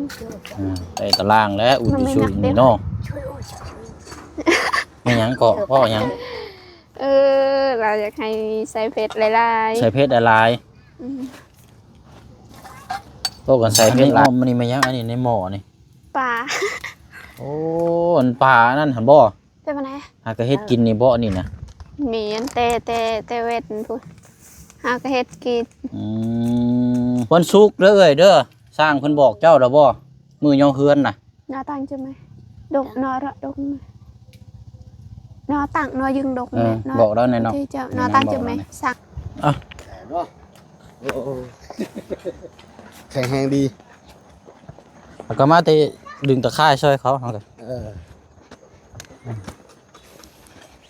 ອ່າ ໄດ້ຕາລ່າງແລ້ວ ອຸ່ນ ມັນບໍ່ ຊຸຍ ໜັກເດ້ ນີ້ເນາະ. ແມ່ນຫຍັງເກາະ? ເພາະຫຍັງ? ເອີ ລາວຢາກໃຫ້ໃສ່ເຜັດຫຼາຍໆ ໃສ່ເຜັດຫຼາຍໆ. ອືມ ໂອ້ ກັນໃສ່ເຜັດຫຼາຍ. ອັນນີ້ແມ່ນຫຍັງ? ອັນນີ້ໃນໝໍ້ນີ້ ປາ. ໂອ້ ອັນປາອັນນັ້ນຫັ້ນບໍ່? ເປັນປານໃດ? ຫາກະເຮັດກິນນີ້ບໍ່ ອັນນີ້ນະ? ແມ່ນ ແຕ່ ແຕ່ ແຕ່ເວັນພຸ້ນ ຫາກະເຮັດກິນ. ອືມ ວັນສຸກເດີເອື້ອຍເດີ ຊ່າງເພິ່ນບອກເຈົ້າແລ້ວບໍ່? ມື້ຍໍເຮືອນນະ ນາຕັ້ງຈະແມ່ ດົກ ນາຣະດົກ ນາຕັ້ງ ນາຍຶງ ດົກ ເອີ ແມ່ ນາ ບອກລາວແດ່ເນາະ ທີ່ເຈົ້າ ແມ່ນ ນາຕັ້ງຈະແມ່ ບອກລາວແດ່ ສັກ. ອ່ະ ໂອ້ ແຂງແຮງດີ ແລ້ວກໍມາແຕ່ດຶງຕາຂ່າຍຊ່ອຍເຂົາ ເຮົາກໍ ເອີ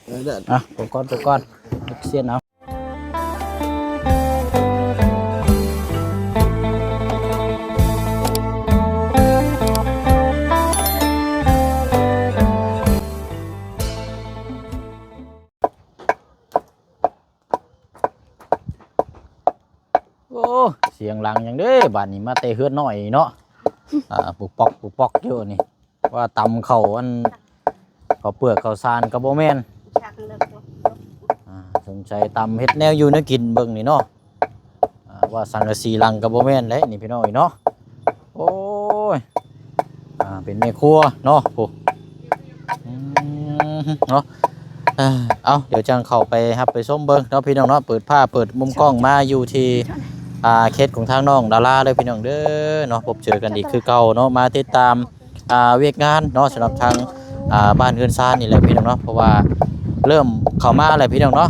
ເອີ ເດີ ອ່ະ ໄປກ່ອນ ໄປກ່ອນ ເຮັດຊຽນເອົາ. ໂອ້ ສຽງຫຼັງຫຍັງເດ້ບາດນີ້ ມາແຕ່ເຮືອນນ້ອຍເນາະ. ອ່າ ປຸກປອກ ປຸກປອກຢູ່ນີ້ ວ່າຕຳເຂົ້າ ອັນ ເຂົ້າເປືອກເຂົ້າສານກໍບໍ່ແມ່ນ ອ່າ ສົງໄສຕຳເຮັດແນວຢູ່ແນວກິນເບິ່ງນີ້ເນາະ. ອ່າ ວ່າສັງກະສີຫຼັງກໍບໍ່ແມ່ນແຫຼະນີ້ ພີ່ນ້ອງເອີຍເນາະ. ໂອ້ຍ ອ່າ ເປັນແມ່ຄົວເນາະ ໂອ້ ອືມ ເນາະ. ເອີ ເອົາ ດຽວຈັ່ງເຂົ້າໄປຮັບໄປຊົມເບິ່ງເນາະ ພີ່ນ້ອງເນາະ. ເປີດຜ້າເປີດມຸມກ້ອງມາຢູ່ທີ່ ອ່າ ເຂດຂອງທາງນ້ອງດາລາເດີ ພີ່ນ້ອງເດີເນາະ. ພົບເຈີກັນອີກຄືເກົ່າເນາະ ມາຕິດຕາມ ອ່າ ວຽກງານເນາະ ສຳລັບທາງ ອ່າ ບ້ານເຮືອນຊານນີ້ແຫຼະ ພີ່ນ້ອງເນາະ ເພາະວ່າເລີ່ມເຂົ້າມາແລ້ວ ພີ່ນ້ອງເນາະ.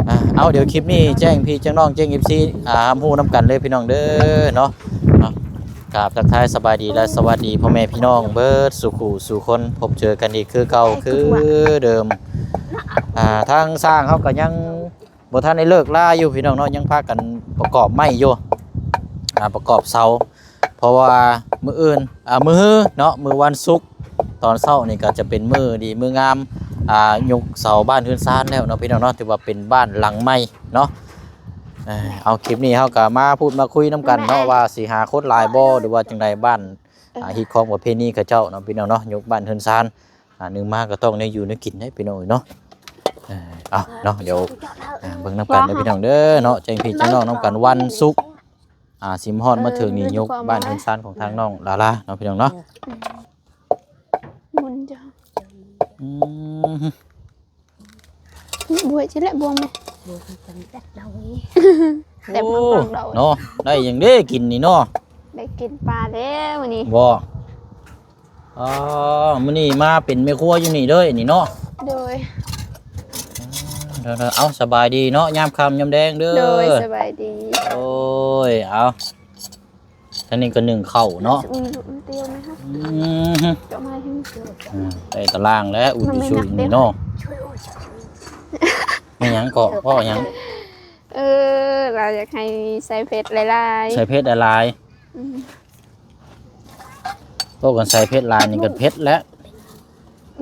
ອ່າ ເອົາ ດຽວຄລິບນີ້ແຈ້ງພີ່ແຈ້ງນ້ອງແຈ້ງ ເອັຟ ຊີ ອ່າ ຮັບຮູ້ນຳກັນເລີຍ ພີ່ນ້ອງເດີເນາະ. ເນາະ ກາບທັກທາຍສະບາຍດີ ແລະ ສະຫວັດດີພໍ່ແມ່ພີ່ນ້ອງເບິດສູ່ຄູ່ສູ່ຄົນ ພົບເຈີກັນອີກຄືເກົ່າຄືເດີມ. ອ່າ ທາງຊ່າງເຮົາກໍຍັງບໍ່ທັນໄດ້ເລີກລາຢູ່ ພີ່ນ້ອງເນາະ ຍັງພາກັນປະກອບໄມ້ຢູ່ ອ່າ ປະກອບເສົາ ເພາະວ່າມື້ອື່ນ ອ່າ ມື້ຮືເນາະ ມື້ວັນສຸກຕອນເຊົ້ານີ້ກໍຈະເປັນມື້ດີມື້ງາມ ອ່າ ຍົກເສົາບ້ານເຮືອນຊານແລ້ວເນາະ ພີ່ນ້ອງເນາະ. ຖືວ່າເປັນບ້ານຫຼັງໃໝ່ເນາະ. ເອີ ເອົາ ຄລິບນີ້ເຮົາກໍມາພູດມາຄຸຍນຳກັນເນາະ ວ່າຊິຫາຄົນຫຼາຍບໍ່ ຫຼືວ່າຈັ່ງໃດ ບ້ານ ອ່າ ຮີດຄອງປະເພນີເຂົາເຈົ້າເນາະ ພີ່ນ້ອງເນາະ ຍົກບ້ານເຮືອນຊານ. ອ່າ ໜຶ່ງມາກໍຕ້ອງໄດ້ຢູ່ໄດ້ກິນເດ້ ພີ່ນ້ອງເອີຍເນາະ. ເອີ ເອົາເນາະ ດຽວ ອ່າ ເບິ່ງນຳກັນເດີ ພີ່ນ້ອງເດີເນາະ ແຈ້ງພີ່ແຈ້ງນ້ອງນຳກັນ ວັນສຸກ ອ່າ ຊິມາຮອດມາເຖິງນີ້ ເອີ ຍົກບ້ານເຮືອນຊານຂອງທາງນ້ອງລາລາເນາະ ພີ່ນ້ອງເນາະ. ອືມ ບຸນເຈົ້າ ອືມ ບວກຊິແຫຼະ ບວກແມ່ ບວກກັນຈັດເຮົານີ້ ແຕ່ບາງໆ ເນາະ. ໄດ້ຫຍັງເດ້ກິນນີ້ເນາະ? ໄດ້ກິນປາແລ້ວມື້ນີ້ ບໍ່? ອໍ ມື້ນີ້ມາເປັນແມ່ຄົວຢູ່ນີ້ເລີຍນີ້ເນາະ? ໂດຍ ເອົາ ສະບາຍດີເນາະ ຍາມຄ່ຳຍາມແລງເດີ. ໂດຍ ສະບາຍດີ. ໂອ້ຍ ເອົາ ທາງນີ້ກໍໜຶ້ງເຂົ້າເນາະ. ອືມ ໄດ້ຕາລ່າງແລ້ວ ອຸ່ນ ມັນບໍ່ ຊຸຍ ໜັກເດ້ ນີ້ເນາະ. ແມ່ນຫຍັງເກາະ? ເພາະຫຍັງ? ເອີ ລາວຢາກໃຫ້ໃສ່ເຜັດຫຼາຍໆ ໃສ່ເຜັດຫຼາຍໆ. ອືມ ໂອ້ ຄັນໃສ່ເຜັດຫຼາຍນີ້ກໍເຜັດແຫຼະ.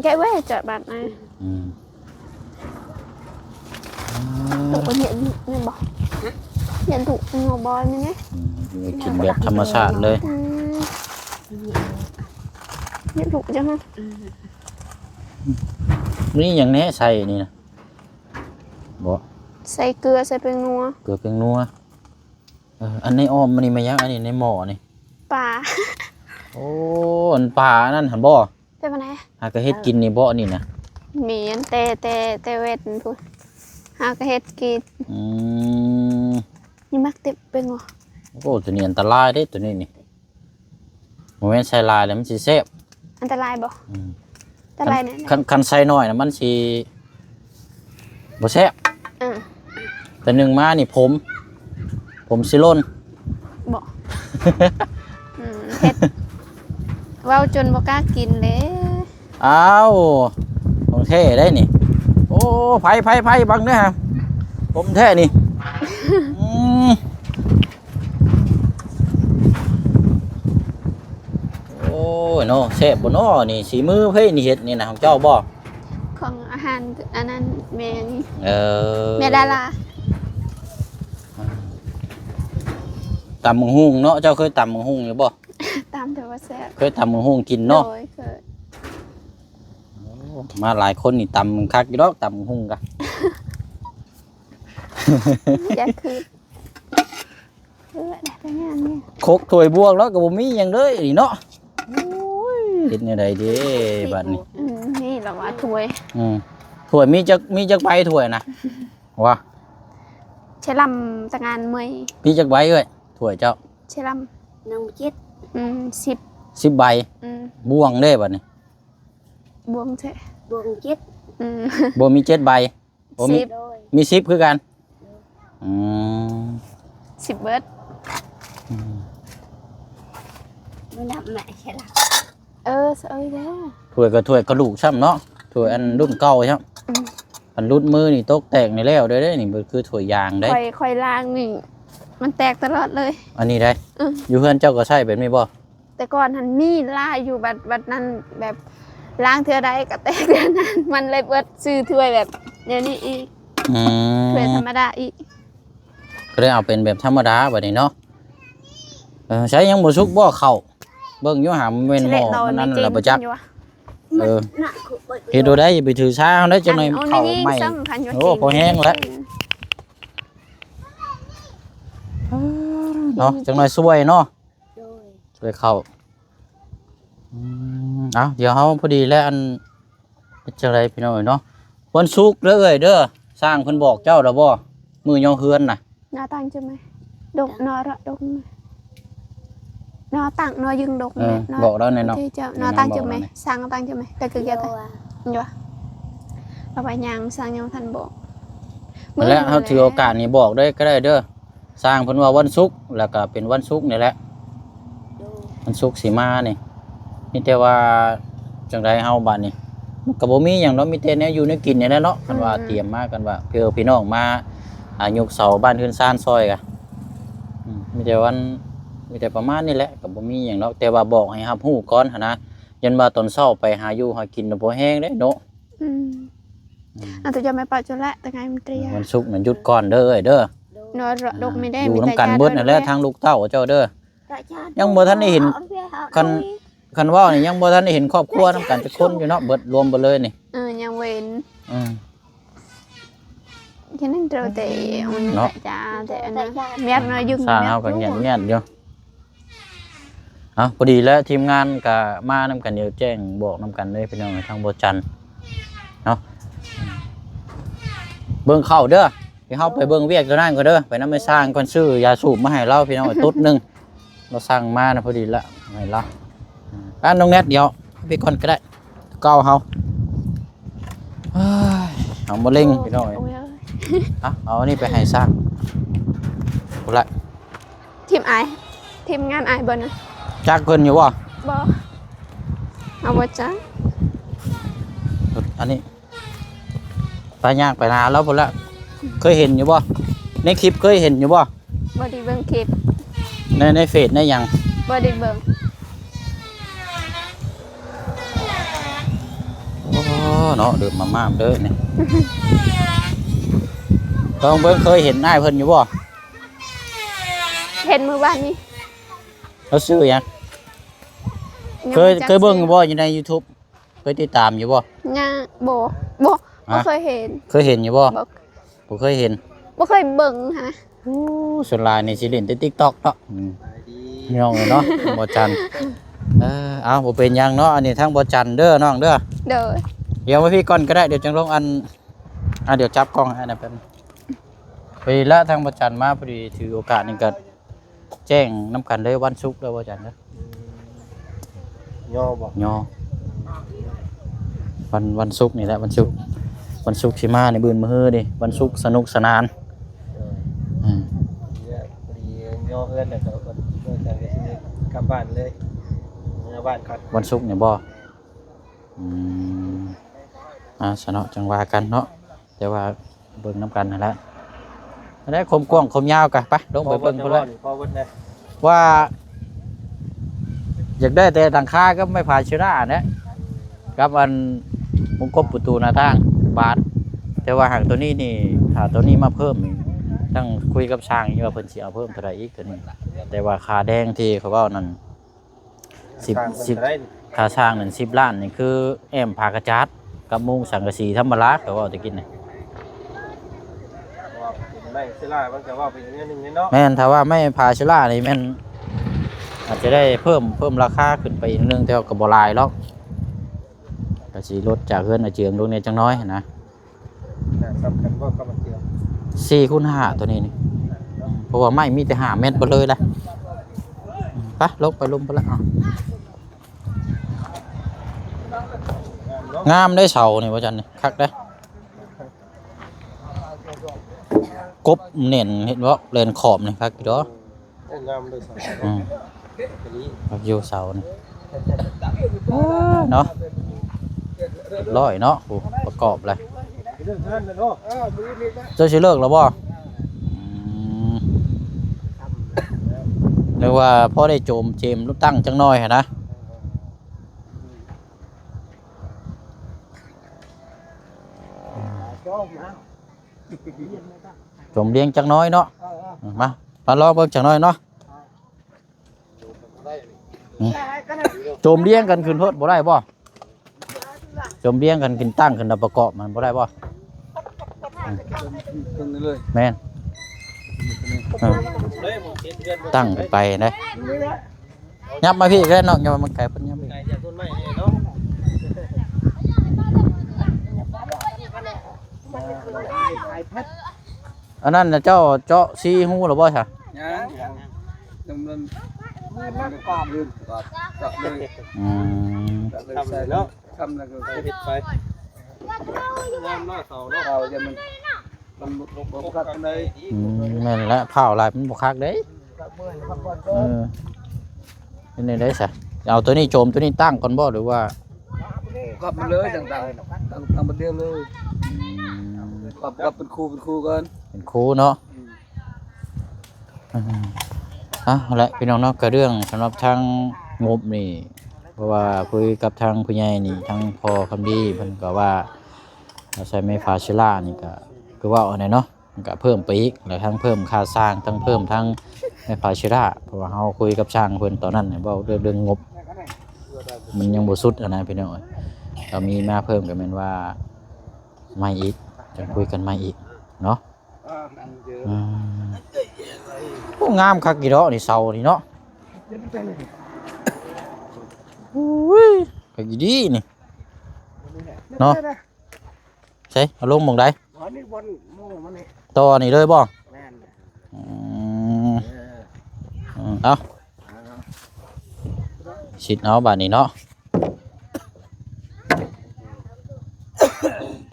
ແກະໄວ້ຈະບາດນະ. ອືມ ໂອ້ ເຫັນ ເຫັນບໍ່? ເຫັນທຸກຫົວບອຍນີ້ນະ. ອືມ ກິນແບບທຳມະຊາດເລີຍ. ອືມ ເຫັນທຸກຈັ່ງ ອືມ ມີຫຍັງແດ່ໃສ່ນີ້ນະ? ບໍ່ ໃສ່ເກືອ ໃສ່ແປ້ງນົວ ເກືອແປ້ງນົວ. ເອີ ອັນໃນອ້ອມມັນນີ້ແມ່ນຫຍັງ? ອັນນີ້ໃນໝໍ້ນີ້ ປາ. ໂອ້ ອັນປາອັນນັ້ນຫັ້ນບໍ່? ເປັນປານໃດ? ຫາກະເຮັດກິນນີ້ບໍ່ ອັນນີ້ນະ? ແມ່ນ ແຕ່ ແຕ່ ແຕ່ເວັນພຸ້ນ ຫາກະເຮັດກິນ. ອືມ ນີ້ມັກເຕັມເປັງບໍ່? ໂອ້ ໂຕນີ້ອັນຕະລາຍເດ້ ໂຕນີ້ນີ້. ບໍ່ແມ່ນໃສ່ຫຼາຍແລ້ວມັນຊິແຊບ. ອັນຕະລາຍບໍ່? ອືມ ອັນຕະລາຍແນ່. ຄັນ ຄັນໃສ່ໜ້ອຍນະມັນຊິບໍ່ແຊບ. ອືມ ແຕ່ໜຶ່ງມານີ້ຜົມ ຜົມຊິຫຼົ່ນ. ບໍ່ ອືມ ເຜັດ ເວົ້າຈົນບໍ່ກ້າກິນເດ້. ອ້າວ ຂອງແທ້ໄດ໋ນີ້. ໂອ້ ໄຟ ໄຟ ໄຟ ບັງເດີ ຜົມແທ້ນີ້. ອືມ ໂອ້ຍເນາະ ແຊບບໍ່ເນາະນີ້? ສີມືໃຜນີ້ເຮັດນີ້ນະ ຂອງເຈົ້າບໍ່? ຂອງອາຫານອັນນັ້ນແມ່ນີ້. ເອີ ແມ່ດາລາ. ຕຳບັກຫຸ່ງເນາະ ເຈົ້າເຄີຍຕຳບັກຫຸ່ງຢູ່ບໍ່? ຕຳແຕ່ວ່າແຊບ. ເຄີຍຕຳບັກຫຸ່ງກິນເນາະ? ໂດຍ ເຄີຍ. ໂອ້ ມາຫຼາຍຄົນນີ້ຕຳຄັກຢູ່ດອກ ຕຳບັກຫຸ່ງກະ ຢ່າຄື ເອີ ໄດ້ແຕ່ງານນີ້ ຄົກຖ້ວຍບວກແລ້ວກໍບໍ່ມີຫຍັງເລີຍນີ້ເນາະ. ໂອ້ຍ ເຮັດແນວໃດເດ້ບາດນີ້? ອືມ ນີ້ລະວ່າຖ້ວຍ. ອືມ ຖ້ວຍມີຈັກ ມີຈັກໃບຖ້ວຍນະ? ວ່າ ເຊລຳຕະງານເມຍ ມີຈັກໃບເອີຍ ຖ້ວຍເຈົ້າ? ເຊລຳ ໜຶ່ງເຈັດ ອືມ ສິບ ສິບໃບ. ອືມ ບ່ວງເດ້ບາດນີ້? ບ່ວງແທ້ ບ່ວງເຈັດ. ອືມ ບໍ່ມີເຈັດໃບ. ບໍ່ມີ ສິບ ໂດຍ ມີສິບຄືກັນ. ອືມ ສິບເບິດ. ອືມ ບໍ່ນັບແມ່ໃຊ່ລະ. ເອີ ເອີ ເອີ ຖ້ວຍກໍຖ້ວຍກະດູກຊ້ຳເນາະ ຖ້ວຍອັນລຸ້ນເກົ່າຊ້ຳ. ອືມ ອັນຫຼຸດມືນີ້ຕົກແຕກນີ້ແລ້ວເດີ້ ນີ້ບໍ່ຄືຖ້ວຍຢາງເດ້. ຂ້ອຍ ຂ້ອຍລ້າງນີ້ມັນແຕກຕະຫຼອດເລີຍ ອັນນີ້ໄດ໋. ອືມ ຢູ່ເຮືອນເຈົ້າກໍໃຊ້ແບບນີ້ບໍ່? ແຕ່ກ່ອນຫັ້ນມີຫຼາຍຢູ່ ບັດ ບັດນັ້ນແບບລ້າງເທື່ອໃດກໍແຕກເທື່ອນັ້ນ ມັນເລີຍເບິດຊື່ຖ້ວຍແບບແນວນີ້ອີກ. ອືມ ຖ້ວຍທຳມະດາອີກ ກໍເລີຍເອົາເປັນແບບທຳມະດາບັດນີ້ເນາະ. ເອີ ໃຊ້ຍັງບໍ່ສຸກບໍ່ເຂົ້າ? ເບິ່ງຢູ່ຫາ ແມ່ນໝໍ້ມັນອັນນັ້ນລະບໍ່ຈັກ. ເອີ ເຮັດບໍ່ໄດ້ ຢ່າໄປຖືສາເຮົາເດີ້ ຈັກໜ້ອຍເຂົ້າໃໝ່. ໂອ້ ພໍແຮງແລ້ວເນາະ ຈັກໜ້ອຍຊ່ວຍເນາະ. ໂດຍ ຊ່ວຍເຂົ້າ. ອືມ ເອົ້າ ດຽວເຮົາພໍດີແລ້ວ ອັນ ເຮັດຈັ່ງໃດພີ່ນ້ອງເອີຍເນາະ? ວັນສຸກເດີ້ເອື້ອຍເດີ້ ຊ່າງເພິ່ນບອກເຈົ້າແລ້ວບໍ່? ມື້ຍໍເຮືອນນະ ນອຕັ້ງຈະໄໝ ດົກ ນອຣະດົກ ນອຕັ້ງ ນອຍຶງ ດົກ ເອີ ນອ ບອກລາວແນ່ເນາະ. ໂອເຄ ເຈົ້າ ນອຕັ້ງຈະໄໝ ຊ່າງຕັ້ງຈະໄໝ ແຕ່ຄືແກ ລາວວ່າຍັງ ຊ່າງຍັງບໍ່ທັນບອກ. ແລ້ວເຮົາຖືໂອກາດນີ້ບອກເລີຍກໍໄດ້ເດີ້ ຊ່າງເພິ່ນວ່າວັນສຸກ ແລ້ວກໍເປັນວັນສຸກນີ້ແຫຼະ. ໂດຍ ວັນສຸກຊິມານີ້ ມີແຕ່ວ່າຈັ່ງໃດເຮົາບາດນີ້ ມັນກໍບໍ່ມີຫຍັງດອກ ມີແຕ່ແນວຢູ່ແນວກິນນີ້ແຫຼະເນາະ. ຄັນວ່າ ອືມ ຕຽມມາ ຄັນວ່າເພື່ອພີ່ນ້ອງມາ ອາ ຍົກເສົາບ້ານເຮືອນຊານຊ່ອຍກະ ອືມ ມີແຕ່ວັນ ມີແຕ່ປະມານນີ້ແຫຼະ ກໍບໍ່ມີຫຍັງດອກ ແຕ່ວ່າບອກໃຫ້ຮັບຮູ້ກ່ອນຫັ້ນນະ. ຢ້ານວ່າຕອນເຊົ້າໄປຫາຢູ່ຫາກິນນະບໍ່ແຮງເດ້ເນາະ. ອືມ ອືມ ອາດຈະຍັງບໍ່ປະຈຸແລະ ແຕ່ໄງມັນເຕຍ ວັນສຸກນັ້ນຢຸດກ່ອນເດີ້ເອີຍເດີ້. ໂດຍ ນອນ ອືມ ດົກ ມີແດ່ ຢູ່ນຳກັນເບິດນັ້ນແຫຼະ ທັງລູກເຕົ້າເຈົ້າເດີ້. ຍັງບໍ່ທັນໄດ້ເຫັນ ຄັນ ຄັນເວົ້ານີ້ຍັງບໍ່ທັນໄດ້ເຫັນຄອບຄົວນຳກັນຈັກຄົນຢູ່ເນາະ ເບິດ ລວມເບິດເລີຍນີ້. ເອີ ຍັງບໍ່ເຫັນ. ອືມ ເນາະ ແມ່ນເນາະ ຢູ່ ຊ່າງເຮົາກໍງຽບໆຢູ່. ເອົ້າ ພໍດີແລ້ວ ທີມງານກໍມານຳກັນ ດຽວແຈ້ງບອກນຳກັນເລີຍພີ່ນ້ອງ ທາງບໍ່ຈັນເນາະ. ເບິ່ງເຂົ້າເດີ້ ດຽວເຮົາໄປເບິ່ງວຽກຕົວນັ້ນກ່ອນເດີ້ ໄປນຳໄອ້ຊ່າງກ່ອນ ຊື້ຢາສູບມາໃຫ້ລາວພີ່ນ້ອງ ຕຸດໜຶ່ງ ລາວສັ່ງມານະ ພໍດີລະ ໃຫ້ລາວ. ອືມ ອ່າ ນ້ອງແນັດ ດຽວເອົາໄປກ່ອນກໍໄດ້ ເກົ່າເຮົາ ເອີຍ ເອົາມາເລັງພີ່ນ້ອງເອີຍ. ໂອ້ຍ ເອົາ ເອົາອັນນີ້ໄປໃຫ້ຊ່າງພຸ້ນລະ. ທີມອ້າຍ ທີມງານອ້າຍບໍ່ນະ? ຈັກເພິ່ນຢູ່ບໍ່? ບໍ່ ເຮົາບໍ່ຈັກ. ອັນນີ້ ໄປຍ່າງໄປນາລາວພຸ້ນລະ. ເຄີຍເຫັນຢູ່ບໍ່? ໃນຄລິບເຄີຍເຫັນຢູ່ບໍ່? ບໍ່ໄດ້ເບິ່ງຄລິບ. ໃນ ໃນເຟສໃນຫຍັງ? ບໍ່ໄດ້ເບິ່ງ. ໂອ້ ເນາະ ດື່ມມາມ່າເດີ້ນີ້ ລອງເບິ່ງ ເຄີຍເຫັນອ້າຍເພິ່ນຢູ່ບໍ່? ເຫັນມື້ວານນີ້. ລາວຊື່ຫຍັງ? ຍັງ ເຄີຍ ບໍ່ຈັກ ເຄີຍເບິ່ງຢູ່ບໍ່ ຢູ່ໃນຢູທູບ? ເຄີຍຕິດຕາມຢູ່ບໍ່? ຍັງ ບໍ່ ບໍ່ ບໍ່ເຄີຍເຫັນ. ເຄີຍເຫັນຢູ່ບໍ່? ບໍ່ ບໍ່ເຄີຍເຫັນ ບໍ່ເຄີຍເບິ່ງຫັ້ນນະ. ໂອ້ ສ່ວນຫຼາຍນີ້ຊິຫຼິ້ນແຕ່ຕິກຕັອກເນາະ. ອືມ ພີ່ນ້ອງເອີຍເນາະ ບໍ່ຈັນ. ເອີ ເອົາ ບໍ່ເປັນຫຍັງເນາະ ອັນນີ້ທາງບໍ່ຈັນເດີ້ນ້ອງເດີ້. ໂດຍ ດຽວມາພີ້ກ່ອນກໍໄດ້ ດຽວຈັ່ງລົງອັນ ອ່າ ດຽວຈັບກ້ອງໃຫ້ນະ ແປັບໜຶ່ງ. ໄປລະ ທາງບໍ່ຈັນມາພໍດີ ຖືໂອກາດນີ້ກໍແຈ້ງນຳກັນເລີຍ ວັນສຸກເດີ້ບໍ່ຈັນເດີ້. ອືມ ຍໍບໍ່? ຍໍ ວັນ ວັນສຸກນີ້ແຫຼະ ວັນສຸກ ວັນສຸກຊິມານີ້ ມື້ອື່ນມື້ຮືນີ້ ວັນສຸກສະໜຸກສະໜານ. ເອີ ອືມ ພໍດີຍໍເຮືອນແລ້ວກໍວັນ ວັນຈັນກໍຊິກັບບ້ານເລີຍ ເມືອບ້ານກ່ອນ ວັນສຸກນີ້ບໍ່? ອືມ ອ່າ ຊະເນາະ ຈັ່ງວ່າກັນເນາະ ແຕ່ວ່າເບິ່ງນຳກັນຫັ້ນແຫຼະ. ແລ້ວຄວາມກວ້າງຄວາມຍາວກະ ໄປ ລົງໄປເບິ່ງພຸ້ນແຫຼະ ພໍເບິດແລ້ວ ວ່າຢາກໄດ້ແຕ່ຫຼັງຄາກັບໄມ້ຜາເຊລາຫັ້ນແຫຼະ ກັບອັນວົງກົບປະຕູໜ້າຕ່າງບານ. ແຕ່ວ່າຫາກໂຕນີ້ນີ້ ຖ້າໂຕນີ້ມາເພີ່ມນີ້ ຕ້ອງຄຸຍກັບຊ່າງອີກວ່າເພິ່ນຊິເອົາເພີ່ມເທົ່າໃດອີກໂຕນີ້. ແຕ່ວ່າຄ່າແດງທີ່ເຂົາເວົ້ານັ້ນ ສິບ ສິບ ຄ່າສ້າງນັ້ນສິບລ້ານນີ້ ຄືແອ້ມຜ້າກະຈາດກັບມຸງສັງກະສີທຳມະດາ ຂ້ອຍເວົ້າແຕ່ກີ້ນີ້. ເພາະວ່າເປັນໄມ້ສິລາ ມັນກໍເວົ້າໄປອີກແນວໜຶ່ງເນາະ. ແມ່ນ ຖ້າວ່າໄມ້ຜ້າສິລານີ້ແມ່ນ ອາດຈະໄດ້ເພີ່ມ ເພີ່ມລາຄາຂຶ້ນໄປອີກໜຶ່ງ ແຕ່ວ່າກໍບໍ່ຫຼາຍດອກ ກໍຊິລົດຈາກເຮືອນອາເຈືອງລົງແດ່ຈັກໜ້ອຍຫັ້ນນະ. ໜ້າສ່ຳກັນບໍ່ກັບມັນເຈື່ອນ ສີ່ຄູນຫ້າ ຕົວນີ້ນີ້ ເພາະວ່າໄມ້ມີແຕ່ຫ້າແມັດເບິດເລີຍລະ. ໄປ ລົງໄປລຸ່ມພຸ້ນລະ. ເອົາ ງາມເນາະ ງາມເດ້ເສົານີ້ ວ່າຊັ້ນນີ້ ຄັກເດ້ ກົບແໜ້ນ ເຫັນບໍ່ ແລ່ນຂອບນີ້ ຄັກຢູ່ດອກ. ໂອ້ ງາມເລີຍເສົາ. ອືມ ຄັກຢູ່ເສົານີ້ ເອີ ເນາະ ຮຽບຮ້ອຍເນາະ. ໂອ້ ປະກອບແລ້ວ ເຈົ້າຊິເລີກແລ້ວບໍ່? ອືມ ນຶກວ່າພໍໄດ້ໂຈມເຈມຕັ້ງຈັກໜ້ອຍຫັ້ນນະ. ໂຈມລຽງຈັກໜ້ອຍເນາະ. ມາ ມາລອງເບິ່ງຈັກໜ້ອຍເນາະ. ອືມ ໂຈມລຽງກັນຂຶ້ນໂພດບໍ່ໄດ້ບໍ່? ໂຈມລຽງກັນຂຶ້ນ ຕັ້ງຂຶ້ນແລ້ວປະກອບມັນບໍ່ໄດ້ບໍ່? ອືມ ເບິ່ງເລີຍ ແມ່ນ ເອີ ຕັ້ງຂຶ້ນໄປເດ້. ຍັບມາພີ້ກໍໄດ້ນ້ອງ ຢ່າວ່າມັນໄກ ເພິ່ນຍັບອີກ. ອັນນັ້ນນະ ເຈົ້າເຈາະສີ່ຮູແລ້ວບໍ່ຊະ? ຍັງ ຍັງ ຍັງ ມັນ ມັນປອບ ປອບ ເຈາະເລີຍ. ອືມ ເຈາະເລີຍ ໃສ່ເນາະ ຄ້ຳແລ້ວກໍເຮັດໄປ. ງາມເນາະ ເສົາເນາະ ເສົາຢ່າມັນ ມັນບໍ່ ບໍ່ຄັກປານໃດ. ອືມ ແມ່ນແຫຼະ ພ້າວຫຼາຍມັນບໍ່ຄັກເດ້. ເອີ ເປັນແນວໃດຊະ? ເອົາຕົວນີ້ໂຈມ ຕົວນີ້ຕັ້ງກ່ອນບໍ່ ຫຼືວ່າ ກັບມັນເລີຍ ຕັ້ງ ຕັ້ງ ຕັ້ງ ຕັ້ງບັດດຽວເລີຍ. ອືມ ກັບ ກັບເປັນຄູ່ ເປັນຄູ່ກ່ອນ ເປັນຄູ່ເນາະ. ອືມ ອືມ ເອົາແຫຼະ ພີ່ນ້ອງເນາະ ກະເລື່ອງສຳລັບທາງງົບນີ້ ເພາະວ່າຄຸຍກັບທາງຜູ້ໃຫຍ່ນີ້ ທາງພໍ່ຄຳດີເພິ່ນກໍວ່າ ເອົາໃສ່ໄມ້ຝາເຊລານີ້ ກໍຄືເວົ້າອັນນັ້ນເນາະ ມັນກະເພີ່ມໄປອີກ ແລ້ວທັງເພີ່ມຄ່າຊ່າງ ທັງເພີ່ມທັງແມ່ນພາຊີລາ ເພາະວ່າເຮົາຄຸຍກັບຊ່າງເພິ່ນຕອນນັ້ນ ເວົ້າເລື່ອງ ເລື່ອງງົບ ມັນຍັງບໍ່ສຸດຫັ້ນນະພີ່ນ້ອງເອີຍ. ກໍມີມາເພີ່ມກໍແມ່ນວ່າໃໝ່ອີກ ຈັ່ງຄຸຍກັນໃໝ່ອີກເນາະ. ອືມ ໂອ້ ງາມຄັກອີ່ດອກນີ້ ເສົານີ້ເນາະ. ໂອ້ຍ ຄັກອີ່ດີນີ້ເນາະ. ໃສ ເອົາລົງໝ່ອງໃດ? ອັນນີ້ບ່ອນໝູ່ມັນນີ້ ຕໍ່ນີ້ເລີຍບໍ່? ແມ່ນ ອືມ ເອີ ເອົາ ເອົາ ຊິດເອົາບາດນີ້ເນາະ.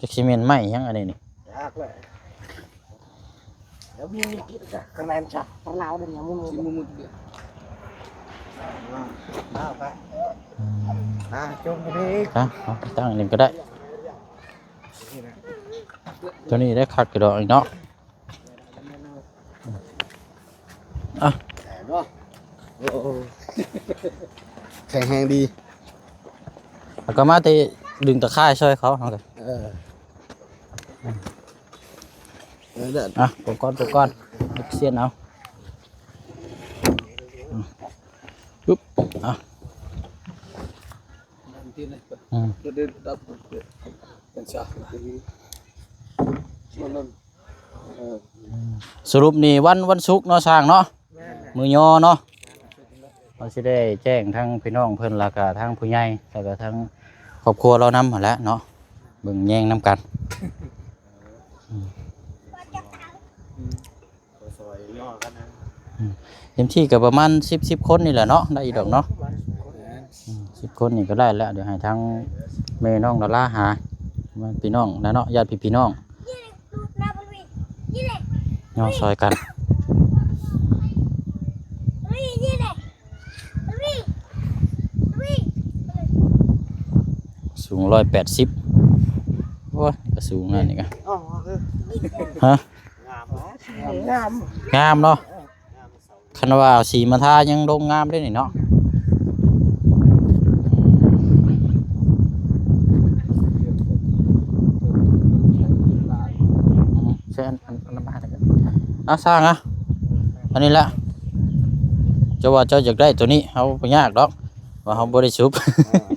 ຈັກຊິແມ່ນໄມ້ຫຍັງອັນນີ້ນີ້ ຍາກເລີຍ. ແລ້ວມີກິດກະ ຂ້າງໃນມັນຊັກ ລາວເດ້ ຍັງບໍ່ມີ ຊິບໍ່ໝົດເດ. ອືມ ອ່າ ຈົມໄປເລີຍ ອ່ະ ເອົາຕັ້ງນີ້ກໍໄດ້. ຕົວນີ້ໄດ້ຄັກຢູ່ດອກນີ້ເນາະ. ອ່ະ ໂອ້ ແຂງແຮງດີ. ແລ້ວກໍມາແຕ່ດຶງຕາຂ່າຍຊ່ອຍເຂົາ ເຮົາກໍ ເອີ ເອີ ເດີ ອ່ະ ກົກກ່ອນ ກົກກ່ອນ ເຮັດສຽນເອົາ. ອືມ ປຶບ ອ່ະ ອືມ ສະຫຼຸບນີ້ວັນ ວັນສຸກເນາະ ຊ່າງເນາະ ແມ່ນ ມື້ຍໍເນາະ. ເຮົາຊິໄດ້ແຈ້ງທາງພີ່ນ້ອງເພິ່ນ ແລ້ວກະທາງຜູ້ໃຫຍ່ ແລ້ວກະທາງຄອບຄົວລາວນຳຫັ້ນແຫຼະເນາະ ເບິ່ງແຍງນຳກັນ. ອືມ ອືມ ເຕັມທີ່ກໍປະມານສິບ ສິບຄົນນີ້ແຫຼະເນາະ ໄດ້ຢູ່ດອກເນາະ. ອືມ ສິບຄົນນີ້ກໍໄດ້ແລ້ວ ດຽວໃຫ້ທາງແມ່ນ້ອງດາລາຫາ ພີ່ນ້ອງນະເນາະ ຍາດພີ່ນ້ອງ ຍໍຊ່ອຍກັນ. ສູງຮ້ອຍແປດສິບ ໂອ້ຍ ກໍສູງນັ້ນນີ້ກະ ເອົາ ເອີ ຮະ ງາມ ງາມ ງາມເນາະ. ຄັນວ່າເອົາສີມາທາຍັງລົງງາມເດ້ນີ້ເນາະ. ອືມ ໃຊ້ອັນ ອັນ ອັນນັ້ນມາໃຫ້ກັນ ເອົາ ຊ່າງ ອ່ະ ອັນນີ້ແຫຼະ ເຈົ້າວ່າເຈົ້າຢາກໄດ້ຕົວນີ້ ເຮົາບໍ່ຍາກດອກ. ວ່າເຮົາບໍ່ໄດ້ສູບ. ອ່າ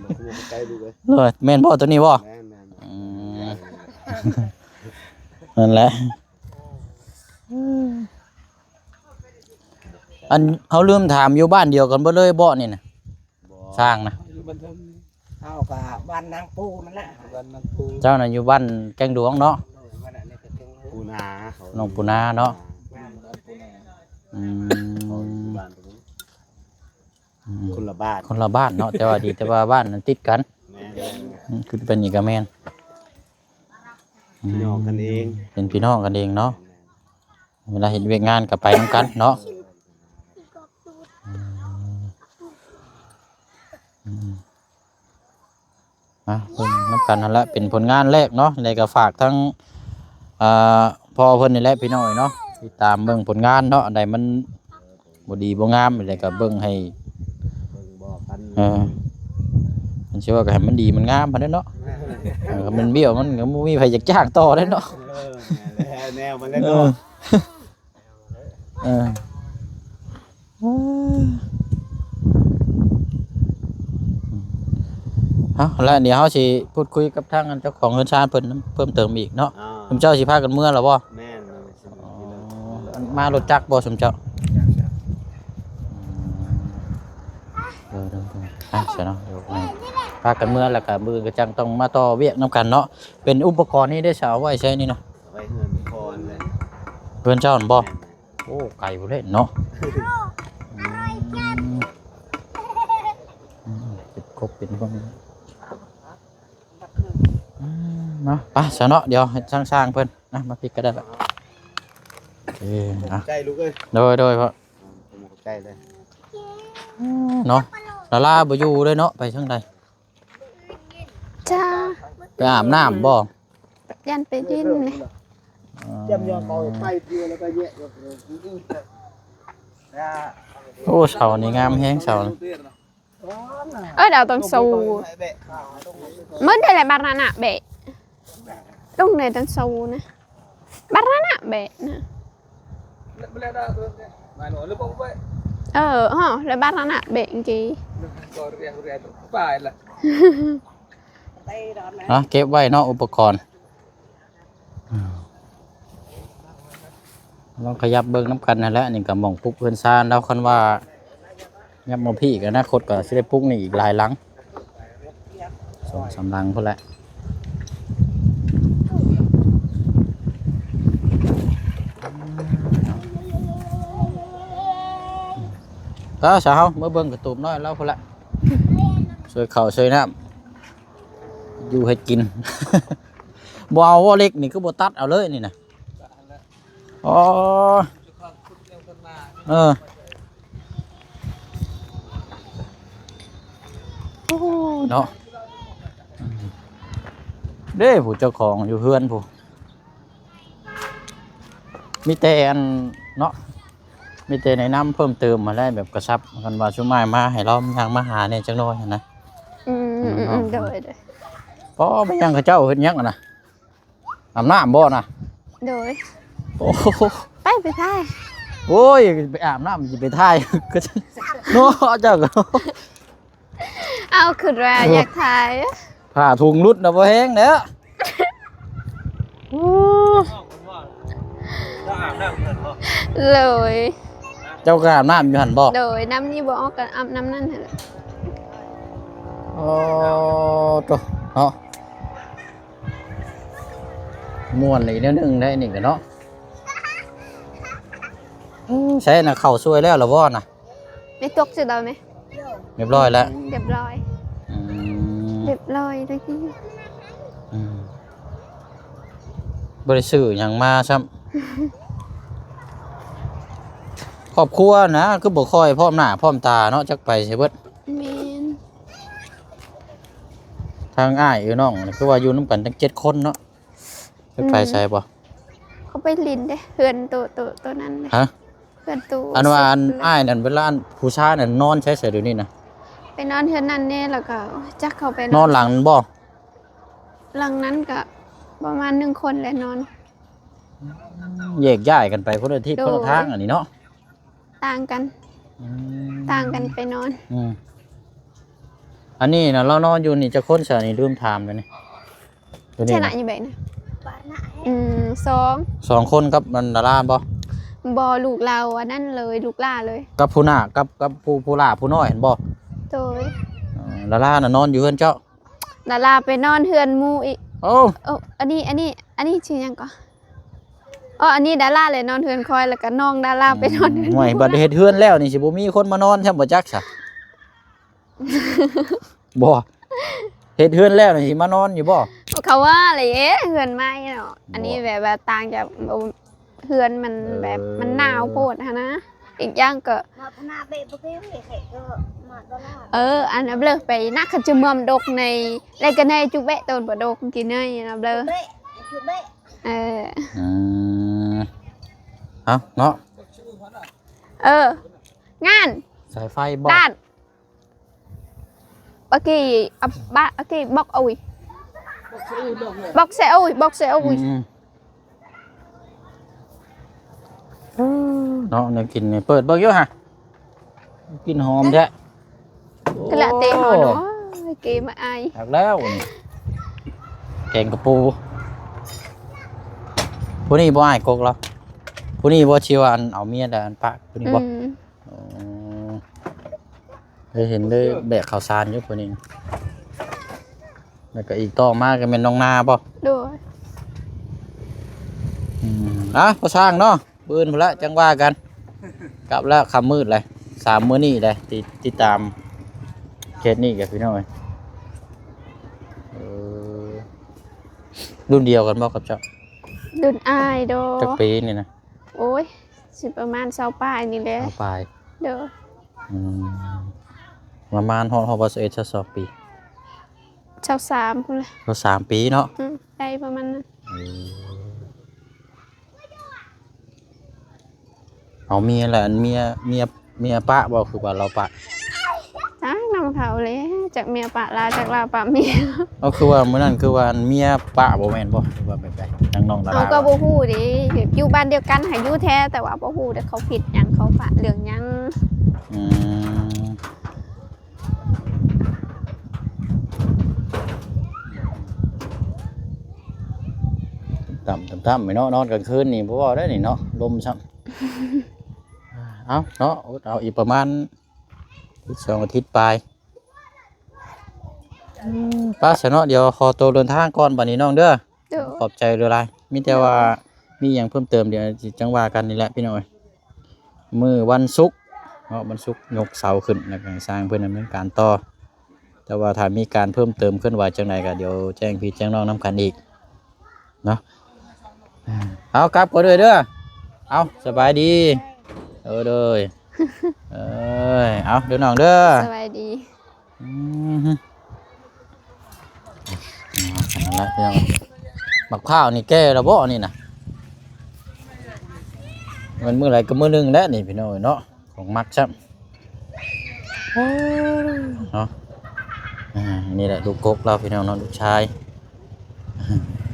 ບໍ່ໃກ້ລູກເອີຍ. ໂດຍ ແມ່ນບໍ່ໂຕນີ້ບໍ່? ແມ່ນໆ. ອືມ ນັ້ນແຫຼະ. ອັນ ເຮົາລືມຖາມ ຢູ່ບ້ານດຽວກັນເບິດເລີຍບໍ່ນີ້ນະ? ບໍ່ ຊ່າງນະ ຢູ່ບ້ານເທິງ. ເຮົາກໍບ້ານນາງປູນັ້ນແຫຼະ. ບ້ານນາງປູ. ເຈົ້ານະຢູ່ບ້ານແກ້ງດວງເນາະ? ໂດຍ ບ້ານອັນນີ້ກໍແກ້ງດວງ. ປູນາ. ນ້ອງປູນາເນາະ? ແມ່ນ ບ້ານປູນາ. ອືມ ເຂົາຢູ່ບ້ານຕົວນີ້. ອືມ ຄົນລະບ້ານ. ຄົນລະບ້ານເນາະ ແຕ່ວ່າດີແຕ່ວ່າບ້ານນັ້ນຕິດກັນ. ແມ່ນ. ອືມ ຄືເປັນນີ້ກໍແມ່ນ ພີ່ນ້ອງກັນເອງ. ເປັນພີ່ນ້ອງກັນເອງເນາະ. ແມ່ນ. ເວລາເຮັດວຽກງານກໍໄປນຳກັນເນາະ. ອືມ ອືມ ອ່ະ ເບິ່ງນຳກັນຫັ້ນແຫຼະ ເປັນຜົນງານແລກເນາະ. ແລ້ວກໍຝາກທັງ ອ່າ ພໍ່ເພິ່ນນີ້ແຫຼະ ພີ່ນ້ອງເອີຍເນາະ ຕິດຕາມເບິ່ງຜົນງານເນາະ. ອັນໃດມັນບໍ່ດີບໍ່ງາມ ແລ້ວກໍເບິ່ງໃຫ້ ເບິ່ງບອກກັນ. ເອີ ມັນຊິວ່າກໍໃຫ້ມັນດີມັນງາມຫັ້ນແຫຼະເນາະ. ເອີ ມັນບ້ຽວ ມັນກໍບໍ່ມີໃຜຢາກຈ້າງຕໍ່ແລ້ວເນາະ. ເອີ ແນວມັນແຫຼະເນາະ. ເອີ ເອີ ເອົາລະ ດຽວເຮົາຊິພູດຄຸຍກັບທາງເຈົ້າຂອງເຮືອນຊານເພິ່ນເພີ່ມເຕີມອີກເນາະ. ອ່າ ຊຸມເຈົ້າຊິພາກັນເມືອແລ້ວບໍ່? ແມ່ນ. ອໍ ມາລົດຈັກບໍ່ຊຸມເຈົ້າ? ເອີ ອ່ະ ຊັ້ນເນາະ ພາກັນເມືອ ແລ້ວກໍມື້ອື່ນກໍຈັ່ງຕ້ອງມາຕໍ່ວຽກນຳກັນເນາະ. ເປັນອຸປະກອນນີ້ໄດ້ສາວໄວ້ໃສນີ້ນະ? ໄວ້ເຮືອນກ່ອນເລີຍ. ເຮືອນເຈົ້າຫັ້ນບໍ່? ແມ່ນ. ໂອ້ ໄກພຸ້ນເດ້ເນາະ. ອືມ ອືມ ເປັນກົບເປັນພວກນີ້. ອືມ ເນາະ ໄປຊະເນາະ ດຽວໃຫ້ຊ່າງໆເພິ່ນນະ ມາພິກກໍໄດ້ລະ. ເອີ ອ່ະ ໃຈລູກເອີຍ. ໂດຍ ໂດຍ ພໍ່. ໃຈເລີຍ. ເນາະ ລາລາບໍ່ຢູ່ເລີຍເນາະ ໄປທາງໃດ? ຈ້າ ໄປອາບນ້ຳບໍ່? ຢ້ານໄປຫຼິ້ນ. ອໍ ຈຳຍອມເອົາໄປເທື່ອແລ້ວກໍແຍະ. ໂອ້ ເສົານີ້ງາມແຮງ ເສົາ. ເອີ ດາວຕ້ອງສູ້. ມັນໄດ້ແຫຼະ ບານານາແບະ. ລົງໃນຕ້ອງສູ້ນະ. ບານານາແບະນະ. ເອີ ຮະ ແລ້ວບານານາແບະເກ. ອ່ະ ເກັບໄວ້ເນາະ ອຸປະກອນ. ລອງຂະຫຍັບເບິ່ງນຳກັນຫັ້ນແຫຼະ. ນີ້ກໍໝ່ອງປຸກເຮືອນຊານລາວ. ຄັນວ່າຫຍັບມາພີ້ ອະນາຄົດກໍຊິໄດ້ປຸກນີ້ອີກຫຼາຍຫຼັງ ສອງສາມຫຼັງພຸ້ນແຫຼະ. ເອີ ຊາວ ເຮົາເມືອເບິ່ງກະຕູບນ້ອຍລາວພຸ້ນແຫຼະ ຊ່ວຍເຂົ້າຊ່ວຍນ້ຳ ຢູ່ເຮັດກິນ. ບໍ່ເອົາບໍ່ ເຫຼັກນີ້ຄືບໍ່ຕັດເອົາເລີຍນີ້ນະ? ອໍ ເອີ ໂອ້ ເນາະ ເດ້ ຜູ້ເຈົ້າຂອງຢູ່ເຮືອນພຸ້ນ. ມີແຕ່ອັນເນາະ ມີແຕ່ແນະນຳເພີ່ມເຕີມຫັ້ນແຫຼະ ແບບກະຊັບ ຄັນວ່າຊຸມອ້າຍມາໃຫ້ລອງຍ່າງມາຫາແດ່ຈັກໜ້ອຍຫັ້ນນະ. ອືມ ເນາະ ອືມ ໂດຍ ໂດຍ. ປໍ ແມ່ນຫຍັງ ເຂົາເຈົ້າເຮັດຫຍັງຫັ້ນນະ? ອາບນ້ຳບໍ່ນະ? ໂດຍ. ໂອ້ ໄປ ໄປຖ່າຍ. ໂອ້ຍ ໄປອາບນ້ຳຊິໄປຖ່າຍ ເນາະ ເຈົ້າກໍ ເອົາ ຄືວ່າຢາກຖ່າຍ. ຜ້າຖົງຫຼຸດນະ ບໍ່ແຮງແລ້ວ. ໂອ້ ເຈົ້າອາບນ້ຳເພິ່ນບໍ່? ໂດຍ. ເຈົ້າກໍອາບນ້ຳຢູ່ຫັ້ນບໍ່? ໂດຍ. ນ້ຳນີ້ບໍ່ອອກກໍອາບນ້ຳນັ້ນຫັ້ນແຫຼະ. ໂອ້ ໂຕ ເນາະ. ມ່ວນອີກແນວໜຶ່ງໄດ໋ນີ້ກໍເນາະ. ເອີ ໃສນະ ເຂົ້າຊ່ວຍແລ້ວລະບໍ່ນະ? ໄດ້ຕົກຊິດອກແມ່. ຮຽບຮ້ອຍແລ້ວ. ຮຽບຮ້ອຍ. ອືມ ຮຽບຮ້ອຍເລີຍຕິ. ອືມ ບໍ່ໄດ້ຊື້ຫຍັງມາຊ້ຳ. ຄອບຄົວນະ ຄືບໍ່ຄ່ອຍພ້ອມໜ້າພ້ອມຕາເນາະ ຈັກໄປໃສເບິດ. ແມ່ນ. ທາງອ້າຍເອີນ້ອງ ຄືວ່າຢູ່ນຳກັນຕັ້ງເຈັດຄົນເນາະ. ໄປໃສບໍ່? ອືມ ເຂົາໄປຫຼິ້ນເດ້ ເຮືອນໂຕ ໂຕ ໂຕນັ້ນເດ້. ຮະ? ເຮືອນໂຕ ອັນວ່າອັນ ສິບ ພຸ້ນແຫຼະ. ອ້າຍນັ້ນ ເວລາອັນຜູ້ຊາຍນັ້ນນອນໃສ ໃສດຽວນີ້ນະ? ໄປນອນເຮືອນນັ້ນແດ່ ແລ້ວກໍຈັກເຂົາໄປນອນ ນອນຫຼັງນັ້ນບໍ່? ຫຼັງນັ້ນກະປະມານໜຶ່ງຄົນແຫຼະນອນ. ແຍກຍ້າຍກັນໄປຄົນລະທິດ ໂດຍ ຄົນລະທາງອັນນີ້ເນາະ. ຕ່າງກັນ. ອືມ ຕ່າງກັນໄປນອນ. ອືມ ອັນນີ້ນະ ລາວນອນຢູ່ນີ້ຈັກຄົນຊະ? ນີ້ລືມຖາມແລ້ວນີ້ ຕົວນີ້ ໃຊ່ລະ ນະ ຢູ່ແບບນີ້ ອືມ ສອງ ສອງຄົນກັບອັນດາລາບໍ່? ບໍ່ ລູກລາວອັນນັ້ນເລີຍ ລູກຫຼ້າເລີຍ ກັບຜູ້ໜ້າ ກັບ ກັບຜູ້ ຜູ້ຫຼ້າຜູ້ນ້ອຍຫັ້ນບໍ່? ໂດຍ ເອີ ດາລານະນອນຢູ່ເຮືອນເຈົ້າ? ດາລາໄປນອນເຮືອນໝູ່ອີກ ໂອ້ ເອີ ອັນນີ້ ອັນນີ້ ອັນນີ້ຊື່ຫຍັງກໍ? ອໍ ອັນນີ້ດາລາແຫຼະນອນເຮືອນຂ້ອຍ ແລ້ວກໍນ້ອງດາລາໄປນອນເຮືອນໝູ່ ໂອ້ຍ ບັດເຮັດເຮືອນແລ້ວນີ້ ຊິບໍ່ມີຄົນມານອນຊ້ຳບໍ່ຈັກຊະ ບໍ່ ເຮັດເຮືອນແລ້ວນີ້ຊິມານອນຢູ່ບໍ່? ເຂົາວ່າແຫຼະ ເຮືອນໃໝ່ເນາະ ອັນນີ້ ບໍ່ ແບບວ່າຕ່າງຈາກ ເຮືອນມັນແບບ ເອີ ມັນໜາວໂພດຫັ້ນນະ ອີກຢ່າງກໍ ມາພະນາເບະບໍ່ເປັນເອເຄກໍມາຕະຫຼາດ ເອີ ອັນນັ້ນເລີຍໄປນະ ຄັນຈະເມືອມດົກໃນ ແລະກໍໃນຈຸເບະໂຕນບໍ່ດົກກິນເນີຍນະເລີຍ ຈຸເບະ ເອີ ອືມ ເອົາເນາະ ເອີ ງານ ສາຍໄຟບໍ່? ດ້ານ ໂອເຄ ອາ ບະ ໂອເຄ ບອກ ໂອ້ຍ ບອກເຊໂອ້ຍ ບອກເຊໂອ້ຍ ອືມ ເນາະ ແນວກິນນີ້ ເປີດເບິ່ງຢູ່ຫະ ກິ່ນຫອມແທ້ ກະລະເຕະເຮົາເນາະ ໂອ້ຍ ເກມອາຍ ຄັກແລ້ວນີ້ ແກງກະປູ ຜູ້ນີ້ບໍ່ ອ້າຍກົກລາວ ຜູ້ນີ້ບໍ່ ທີ່ວ່າອັນເອົາເມຍແລ້ວອັນປະ ຜູ້ນີ້ບໍ່? ອືມ ອໍ ເຄີຍເຫັນເລີຍແບກເຂົ້າສານຢູ່ຜູ້ນີ້ ແລ້ວກໍອີກຕໍ່ມາກໍແມ່ນນ້ອງນາບໍ່? ໂດຍ ອືມ ອ່ະ ພໍຊ່າງເນາະ ມື້ອື່ນພຸ້ນລະຈັ່ງວ່າກັນ ກັບແລ້ວຄ່ຳມືດເລີຍ ສາມມື້ນີ້ເດ້ ຕິດ ຕິດຕາມເຂດນີ້ກັນພີ່ນ້ອງເອີຍ ເອີ ລຸ້ນດຽວກັນບໍ່ກັບເຈົ້າ? ລຸ້ນອ້າຍໂດ. ຈັກປີນີ້ນະ? ໂອ້ຍ ຊິປະມານຊາວປາຍນີ້ແຫຼະ ຊາວປາຍ ໂດຍ ອືມ ປະມານຮອດ ຮອດບໍ່ ຊາວເອັດ ຊາວສອງປີ ຊາວສາມພຸ້ນແຫຼະ ຊາວສາມປີເນາະ ອືມ ໄດ້ປະມານນັ້ນ ເອີ ເອົາເມຍແລ້ວ ອັນເມຍ ເມຍ ເມຍປະບໍ່ ຄືວ່າລາວປະ? ຈັກນຳເຂົາແຫຼະ ຈັກເມຍປະລາວ ຈັກລາວປະເມຍ ເອົາ ຄືວ່າມື້ນັ້ນ ຄືວ່າອັນເມຍປະບໍ່ແມ່ນບໍ່ ຫຼືວ່າແບບໃດ ທາງນ້ອງດາລາ ເຮົາກໍບໍ່ຮູ້ເດ້ ຢູ່ບ້ານດຽວກັນຫາຢູ່ແທ້ ແຕ່ວ່າບໍ່ຮູ້ເດ້ ເຂົາຜິດຫຍັງ ເຂົາປະເລື່ອງຫຍັງ ອືມ ຕ່ຳໆ ເນາະ ນອນກາງຄືນນີ້ບໍ່ເວົ້າໄດ້ນີ້ເນາະ ລົມຊ້ຳ ເອົາເນາະ ອົດເອົາອີກປະມານ ອີກສອງອາທິດປາຍ ອືມ ໄປຊະເນາະ ດຽວຂໍໂຕເດີນທາງກ່ອນບາດນີ້ນ້ອງເດີ ໂດຍ ຂອບໃຈຫຼາຍໆ ມີແຕ່ວ່າ ໂດຍ ມີຫຍັງເພີ່ມເຕີມ ດຽວຊິຈັ່ງວ່າກັນນີ້ແຫຼະພີ່ນ້ອງເອີຍ ມື້ວັນສຸກເນາະ ວັນສຸກຍົກເສົາຂຶ້ນ ແລ້ວກໍໃຫ້ຊ່າງເພິ່ນດຳເນີນການຕໍ່ ແຕ່ວ່າຖ້າມີການເພີ່ມເຕີມເຄື່ອນໄຫວຈັ່ງໃດກໍດຽວແຈ້ງພີ່ແຈ້ງນ້ອງນຳກັນອີກ ເນາະ ເອົາ ກັບກ່ອນເດີ ເດີ ເອົາ ສະບາຍດີ ເອີ ເດີ ເອີຍ ເອົາ ເດີນ້ອງເດີ ສະບາຍດີ ອືມ ນັ້ນແຫຼະພີ່ນ້ອງ ໝາກພ້າວນີ້ແກ່ແລ້ວບໍ່ນີ້ນະ? ແມ່ນມື້ໃດກໍມື້ໜຶ່ງແຫຼະນີ້ພີ່ນ້ອງເອີຍເນາະ ຂອງມັກຊ້ຳ ເນາະ ອ່າ ນີ້ແຫຼະລູກກົກລາວພີ່ນ້ອງເນາະ ລູກຊາຍ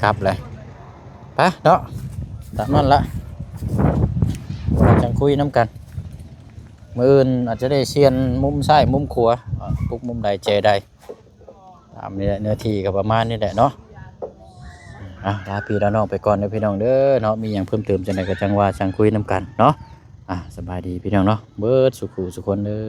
ກັບແຫຼະ ໄປເນາະ ຕາມນັ້ນລະ ຈັ່ງຄຸຍນຳກັນ ມື້ອື່ນອາດຈະໄດ້ປ່ຽນມຸມຊ້າຍມຸມຂວາ ອ່າ ປຸກມຸມໃດແຈໃດ ຕາມນີ້ແຫຼະ ເນື້ອທີ່ກໍປະມານນີ້ແຫຼະເນາະ ອ່ະ ລາພີ່ລານ້ອງໄປກ່ອນເດີພີ່ນ້ອງເດີເນາະ ມີຫຍັງເພີ່ມເຕີມຈັ່ງໃດກໍຈັ່ງວ່າຈັ່ງຄຸຍນຳກັນເນາະ ອ່ະ ສະບາຍດີພີ່ນ້ອງເນາະ ເບິດສູ່ຜູ້ສູ່ຄົນເດີ.